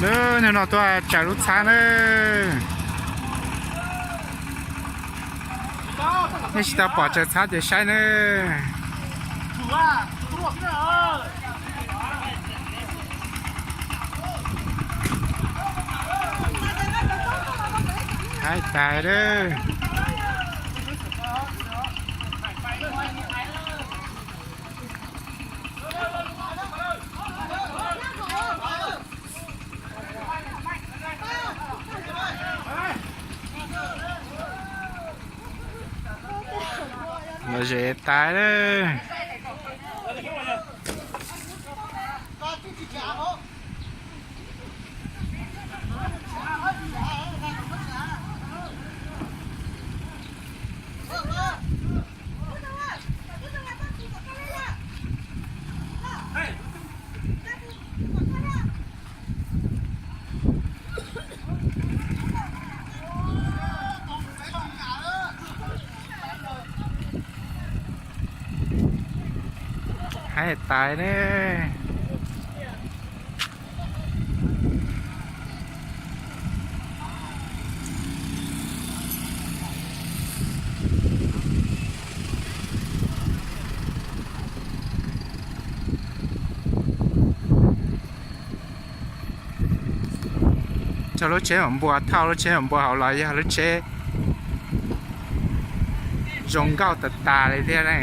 Nub no tuaj tsaws lub txhab na. Nej tsis tau pom tsaws txhab ces saib na. Haib tas lawm. Lom zem tas lawm. Haib tas ne. Txog lub tsheb mam npua, thauj lub tsheb mam npua hauv los yog lub tsheb zoo nkauj tas tas li thiab ne.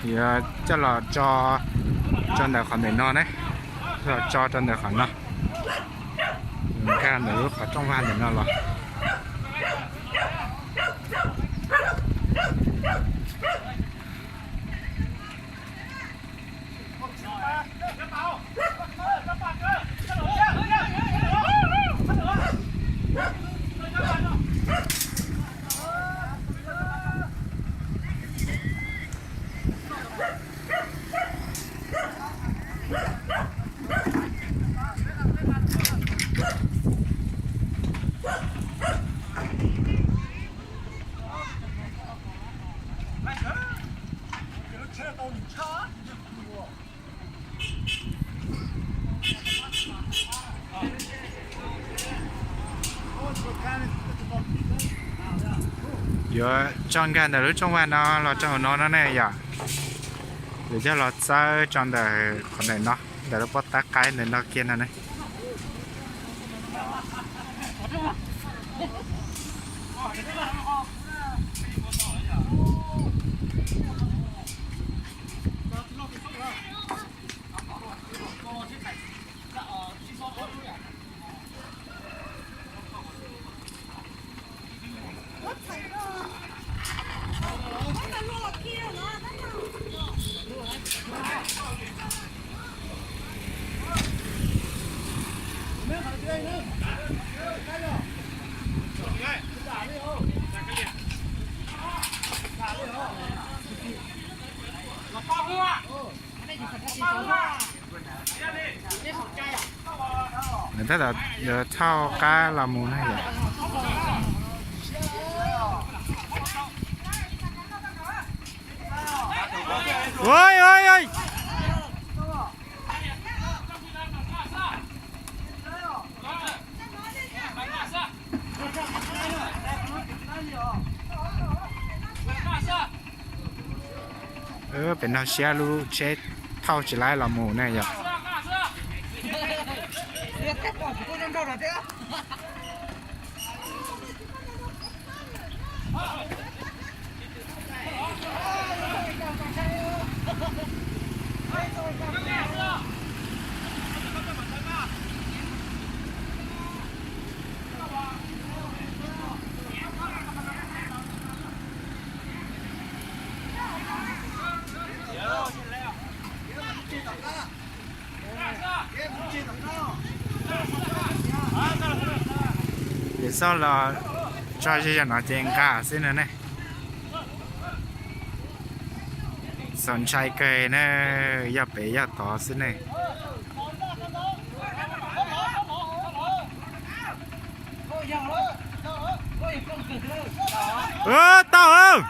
Yuav coj los tso rau ntawm qhov ntawm no ne, los tso rau ntawm qhov no, nkag ntawm lub qhov rooj vag ntawm no los. Yuav tso nkag ntawm lub rooj vag no los rau hauv no no ne yom. Yuav coj los txawb rau ntawm qhov ntawm no, ntawm lub pob tab qaib ntawm no kiag no ne. Tab tom thauj qab los mus na yom. Pem no siab lub tsheb thauj tsis laib los mus ne yom. Xauj los tso zog zog no ces nqa xwb no ne. Txaus ntshai kawg na, yog pem yog tod xwb ne. Tau.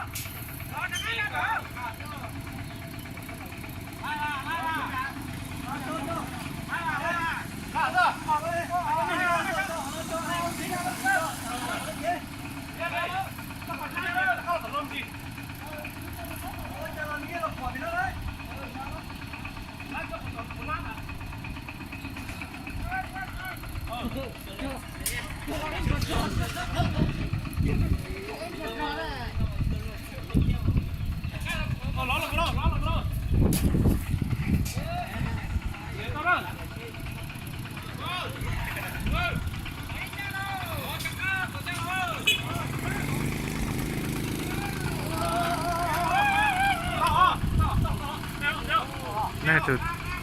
Nej tus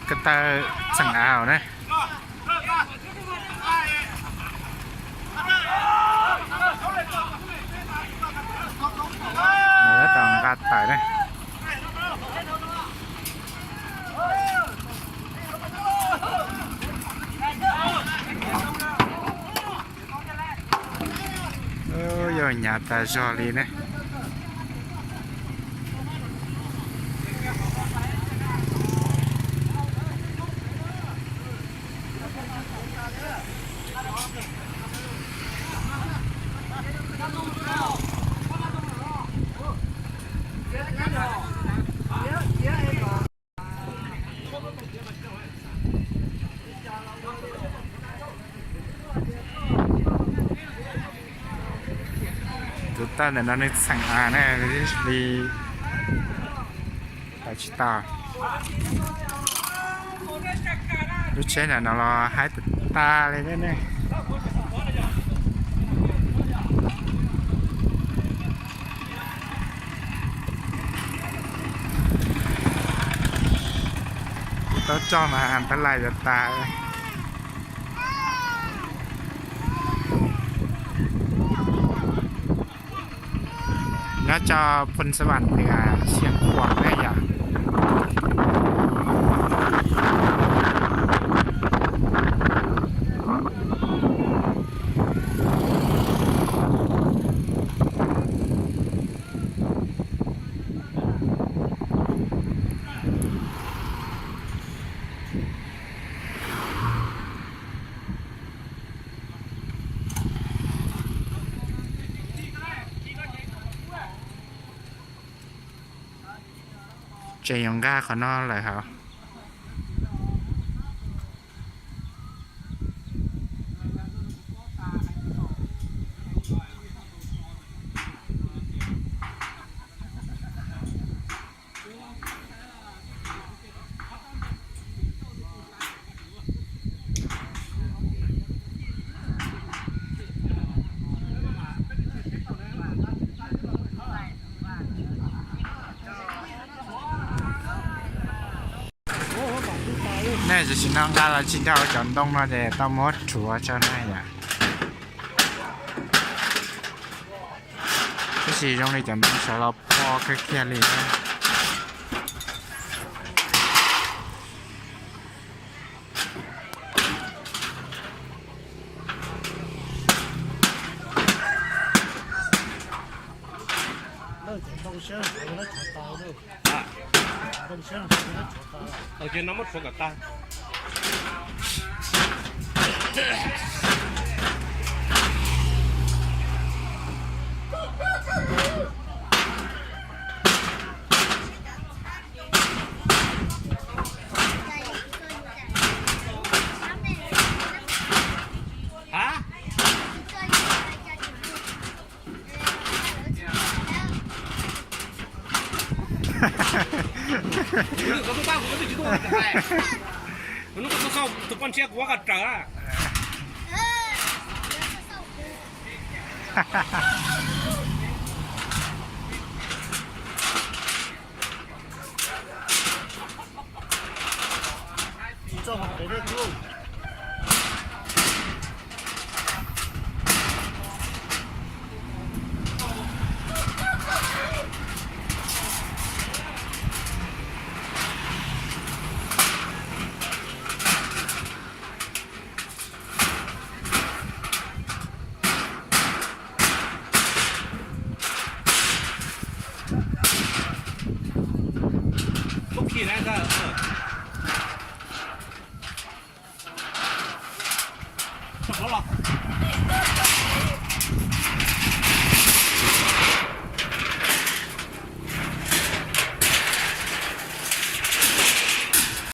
ko taw txeem av ne. Nws tab tom nqa tawm ne. Yog hnyav tas zog li ne. Tus tawj ntawm no nws txheem av ne, li tawm tsis tau. Lub tsheb ntawm no los haib tas tas li thiab ne. Tau tso mas tab lais tas tas. Nyob tso Phoo Xas Vam tias Xeev Khuam ne yom. Tseem yuav nqa qhov no lawm hos. Nej tam sim no nqa los tsis dhau cov ntoo no ces tau muab rhuav tso na yom. Tab sis zoo li cov ntoo sawv los pob kawg kiag li na.